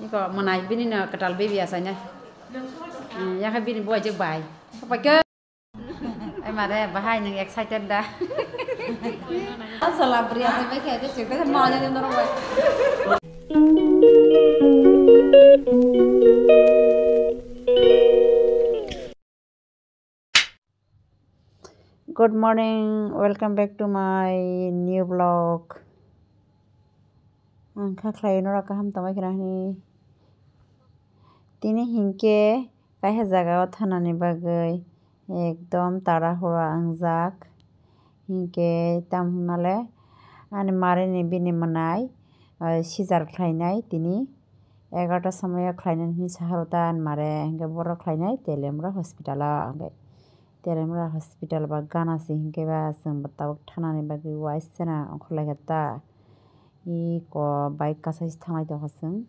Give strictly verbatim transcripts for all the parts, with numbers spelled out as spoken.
Iko mwnai bini no kwtal baby achaina. Hmm, yakhe bini buaijak bai. Paikhe. Ai mare, bahai nwng excited da? Asala bwrwi asai bai khe, tei chwng khe manya de norok bai. Good morning, welcome back to my new vlog. Ang kha khlai norok kaham tongwi khna hwnwi. Tini hinkhe kaisa jaga o thanani bagwi ekdom tarahura wngjak. Hinkhe tamo hwnmale ani marini bini mwnai, ah, sijar khlainai tini egarota somoyo khlainani hinwi saharota ani mare, hinkhe borok khlainai Teliamura hospital o. Hinkhe Teliamura hospital ba gana se hinkhe ba chwng bo tabuk thanani bagwi uaisena ongkhorlaikha ta. Iko bike kasai se thanglai tongkha chwng.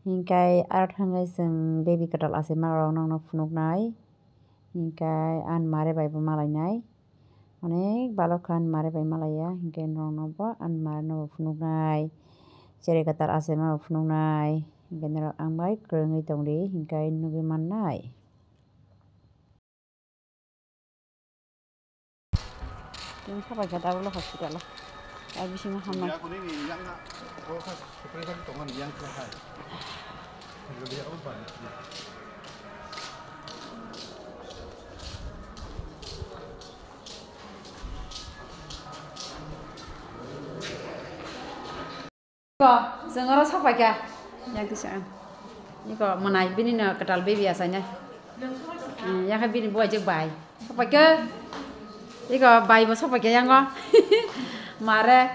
Hinkhe aro thangwi chwng baby kwtal achaima rok nokno phunuknai. Hinkhe ani mare bai bo malainai. Onek balok kha ani mare bai malaiya. Hinkhe norokno bo ani mare no bo phunuknai. Cherai kwtal achaima bo phunuknai. Hinkhe norok ang bai kwrwngwi tongdi hinkhe nugwi mannai. Tini sapai kha tabuk le hospital o. Ai bisingo hamnai. Ko, chwng oro sok pai kha. Yang kisa ang. Iko mwnai bini no kwtal baby achaina. Hmm, yakhe bini buaijak bai. Sok pai kha. Iko bai bo sok pai kha yango. Mare.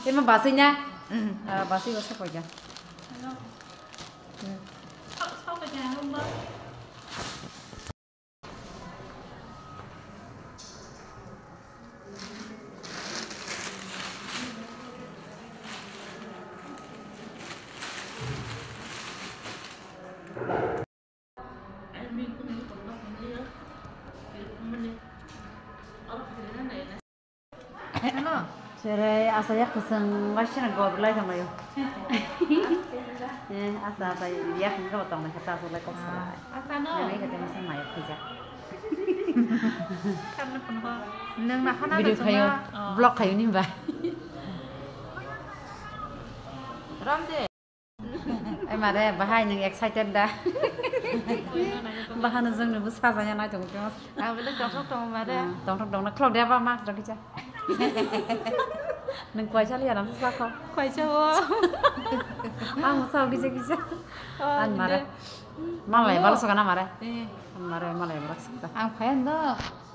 Imo basui na? Ah, basui bo sok pai kha. Sere asa yak kusung waisana gor lai tong layo. Eh, asa asa yak ni gor tong lai kata asa lai kok salai. Asa no. Yang ini kata masa mayo kija. Nang na hana video kayo, vlog kayo ni ba. Ramde. Ai mare, bahai nwng excited da? Bahano jwng nwngbo sajaya nai tongo tong. Ang bele tongthok tongo mare. Ah, tongthok tongna khlok de ba ma khlok kisa. Nwng kwaisa liya nang sa kho. Kwaisa o. Ang sa kisa kisa. Oh, an mare. Malai bal sokana mare. Eh. An mare malai bal sokta. Ang phaya ndo.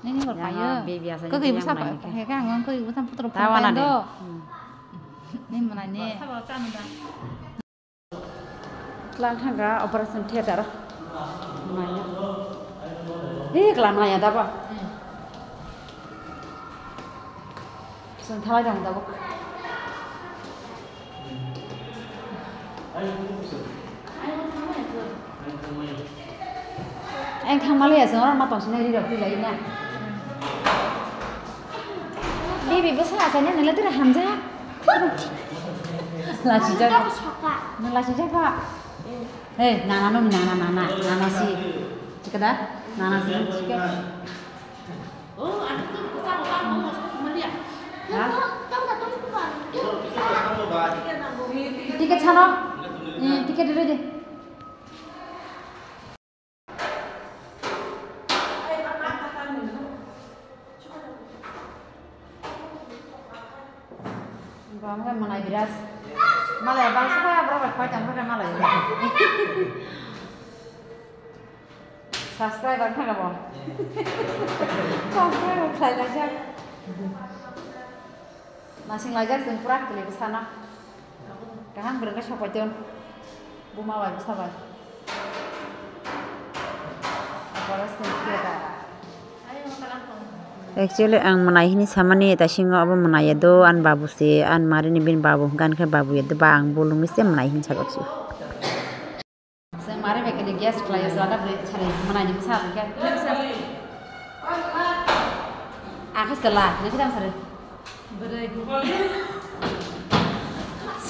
Nini bor payo. Baby asa. Kagwi bwsa pa. He ka ang kagwi bwsa putro pa do. Ni mwnai ni. Klang thangka operation theater. Mwnai na. He klang mwnai ya daba. Sung thalai dong daba. Ang thangmali ya, sengora ma tongsinai ri rok twi lai na. Bibi bwsa asai na nila tira hamja. Lachijak. Nang lachijak ba. Hey, nana no nana nana nana si. Chikada? Nana si chikada. Ha? Ticket sano? Eh, ticket dulu deh. Bang mwnai biras. Malai bang saka bro bai khoi tang khe malai. Subscriber khana bo. Subscriber khlai laijak. Nasing laijak chwng pura kili bwsano. Kaham bwrwngkhe sokpaiton. Buma bai bwsa bai. Actually, ang mwnai hini samani, taisingo abo mwnai ya do, an babu se, an marini bin babu hwnkha, hwnkhe babu ya do, ba ang bo lungwi se mwnai hini sabak su. Chwng mare bai kene guest khlai o, jora da bwrwi sari mwnai ni bwsa hwnkhe. Akhe chwla, nokhe tamo sari. Bwrwi.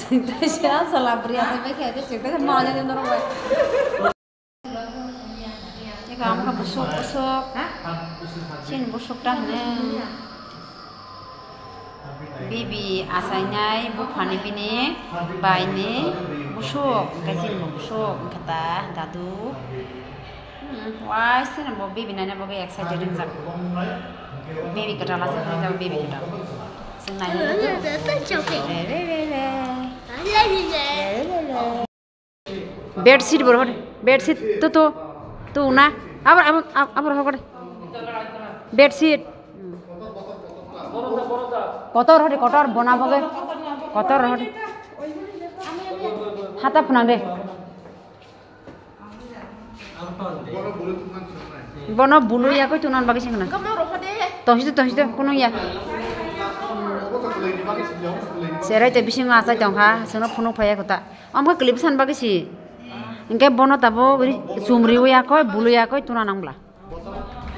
Tei se asala bwrwi asai bai khe, tei se tei manya ni norok bai. Eka ang kha busuk, busuk. Chini busuk ta hwnwi. Bibi achainai buphani bini baini busuk, hwnkhe chini bo busuk, hwnkhe ta dadu. Hmm, wai sini bo bibi naina bagwi excited wngjak. Bibi kwtal asai hwnwi ta bibi kwtal. Chwng naina bagwi. Re, re, re, re. Re, re, re. Bedsheet bo rohor, bedsheet to, to, to na. Abar, abar, abar rohor. Bedsheet. Kotor rohor, kotor bona boge. Kotor rohor. Hata phunang de. Bono bulu ya koi tunan bagi sing na. Tongsi, tongsi, kono ya. Serai te bising asai tongkha, sono phunuk phaya kota. Amkha clip san bagwi si. Hwnkhe bono tabuk ri-, chumriwi yakoi, bului yakoi tuna nang bla.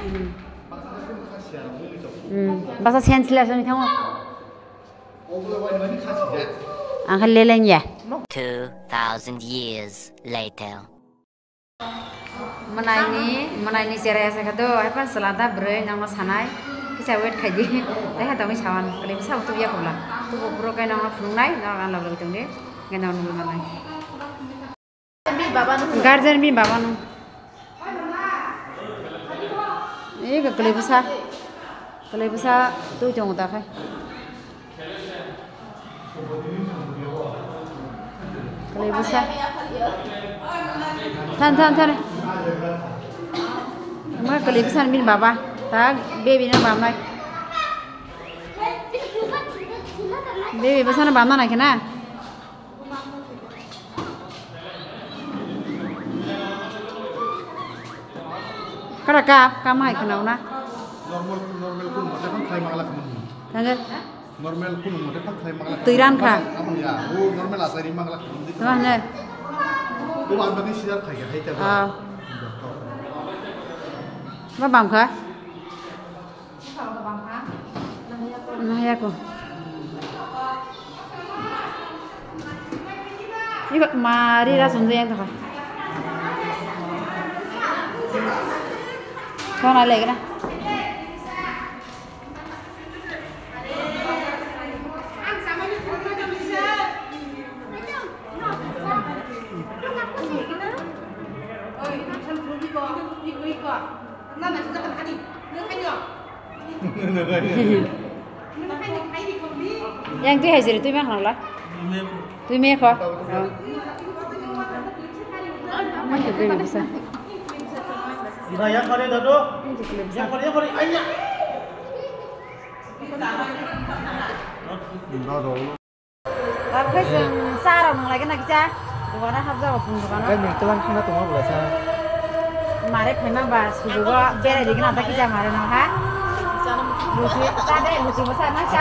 Hmm. Hmm. Basa senseless wngwi thango. Ang kha leleng ya. Two thousand years later. Mwnaini, mwnaini cherai asai kha do, hai phano chwla da bwrwi nokno sanai, kisa wait khai di, tei hai tongwi sawan, kwlwi bwsa bo tubya khobla, tubo bwrwi khe nokno phunuknai, norok ang log logwi tongdi, hwnkhe nokno nugwi manai. Guardian bini baba no. Ego kwlwi bwsa, kwlwi bwsa twi tongo da khai. Kwlwi bwsa. Than, than, than. Ma kwlwi bwsa ni bini baba. Ta baby no bamnai. Baby bwsa no bamna nai khe na. Kada kap, kap hai khwna na. Normal, normal kun mote phang khai magla khum. Thangge. Normal kun mote phang khai magla. Twi ran kha. Amo ya, o normal asari magla khum. Tama ne. O ang tani sijar khai hai ta. Ah. Ba bam kha. Nahaya ko. Iko mari ra sundu yang taka. Kau nai lagi na. Yang twi hai jiri twi ma khna la. Twi me kho. Ang twi twi bisa. Ina ya kare dado. Ya kare ya kare aya. Dado. Okhai chwng cha rok nang lai gana kisa. Dogano hapjago phung dogano. Okhai nwng twlang khna tongma bwlasa. Mare phaima ba sujugo berai rigna ta kisa mare no ha. Luchi ta de luchi bo sa na cha.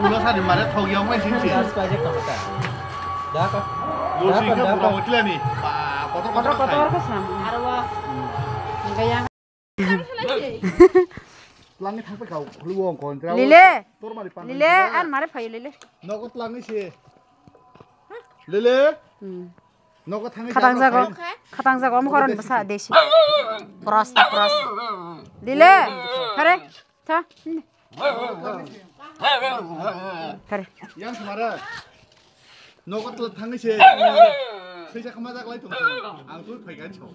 Ulo sani mare thok yong mai sing sing. Chance pa je kama ta. Da ka. Luchi ka bura utlani. Ba kotor kotor kotor kotor khasna. Arwa. Enggak yang. Langni thangpai kau khuluo wng kon tra. Lile. Tor mari pan. Lile ar mare phayo lile. Nogo langni se. Lile. Hmm. Nogo thangni. Khatang jago. Khatang jago om koron bwsa desi. Pros ta pros. Lile. Khare. Tha. Khare. Yang semara. Nogo tla thangni se. Sisa khama jak lai tong. Ang tu phai gan chong.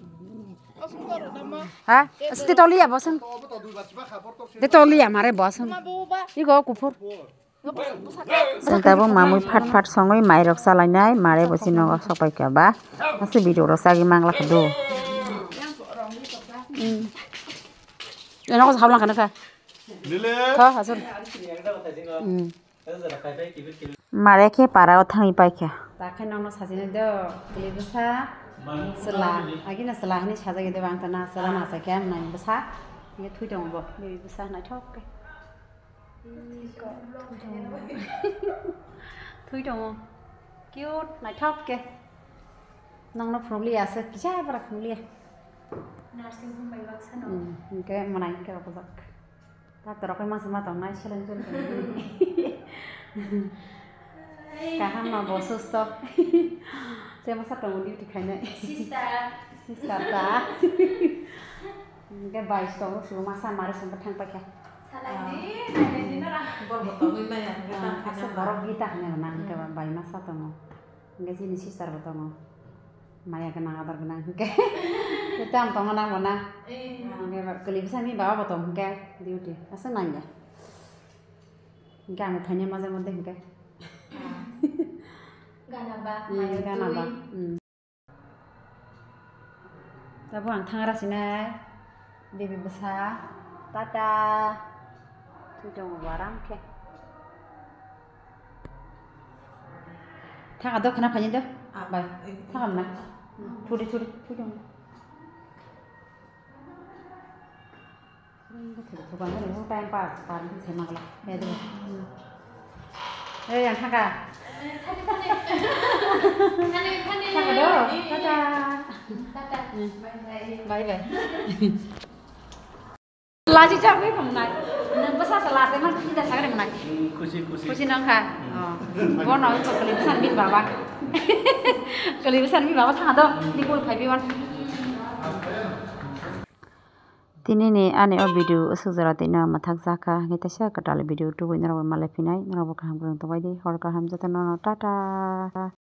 Ha? Asti toliya bosan. De toliya mare bosan. Igo kuphur. Senta bo mamui phat phat songwi mairok chalainai mare bosi nogo sopai kha ba. Asi video rok sagwi mangla kha do. Hmm. Eno ko sabla khana kha. Lile. Tho asur. Hmm. Mare khe para o thangwi paikha. Ta khe nokno sajini do, twi bwsa, chwla, agini chwla hinwi sajagwi do, ang to na chwla na sakhe, ang nai bwsa, nge thwi tongo bo, nini bwsa naithok khe. Thwi tongo. Cute, naithok khe. Nokno phunukliya se, kisa bara phunukliya. Nursing home bai baksa no. Hmm, hwnkhe mwnai hwnkhe rokojak. Doctor rok khe masa ma tongnai, saline choli tongnai. Kaham ma bo susto. Tei masa tongo duty khainai. Sister. Sister ta. Hingke bai tongo, subo masa mare songkhe thang paikha. Salai di, salai di nora. Borok bo tongwi maya, hingke tang khainai. Asa borok gita hinwi rwna hingke bai masa tongo. Hingke chini sister bo tongo. Maya gwnang, ador gwnang hingke. Tei ang tongo nang bo na. Hingke ba kwlwi bwsa ni baba bo tong hingke duty. Asa nangya. Hingke ang bo phainai maje mode hingke. Gana ba, hmm, maya gana ba. Twi. Hmm. Tabuk ang thangra sinai, baby bwsa, tata, twi tongo bo aram khe. Thaka do khana phaini do, ah, bai, eh, thaka na, thudi thudi, twi tongo. Time pass, par khe se magla. Ya, dulu. Eh, yang thangka. Thangka do. Tata. Tata. Bye bye. Bye bye. Laji chakwi khumnai. Nang bwsa se laji man kita sagre mwnai. Khusi, khusi. Khusi nang kha. Oh. Bono ko kali bwsa ni baba. Kali bwsa ni baba thangka do. Ni kul phai bi wan. Tini ni ani o video aswk jora twi no mwthak jakha, hwnkhe teisa kwtal video tubui norok bai malai phinai, norok bo kaham kwrwng tongbai di, hor kaham joto no, no, tata.